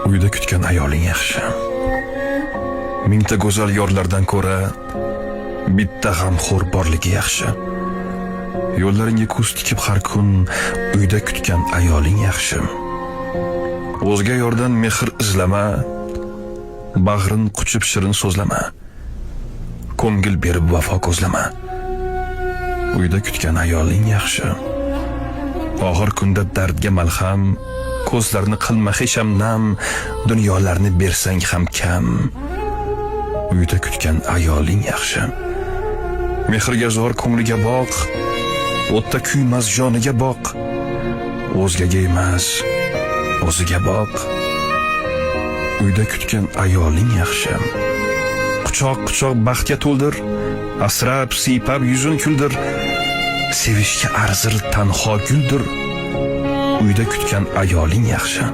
Uyda kutgan ayoling yaxshi. Mingta go'zal yorlardan ko'ra bitta g'amxo'r borligi yaxshi. Yo'llaringga ko'z tikib har kun uyda kutgan ayoling yaxshi. O'zga yordan mehr izlama, bag'rin quchib shirin so'zlama. Ko'ngil berib vafo ko'zlama. Uyda kutgan ayoling yaxshi. Og'ir kunda dardga malham, ko'zlarni qilma hech ham nam, dunyolarni bersang ham kam. Uyda kutgan ayoling yaxshi. Mehrga zor ko'ngliga boq, o'tda kuymas joniga boq. O'zgaga emas, o'ziga boq. Uyda kutgan ayoling yaxshi. Quchoq quchoq baxtga to'ldir, asrab siypab yuzin kuldir. Sevishga arzir tanho guldir. Uyda kutgan ayoling yaxshi.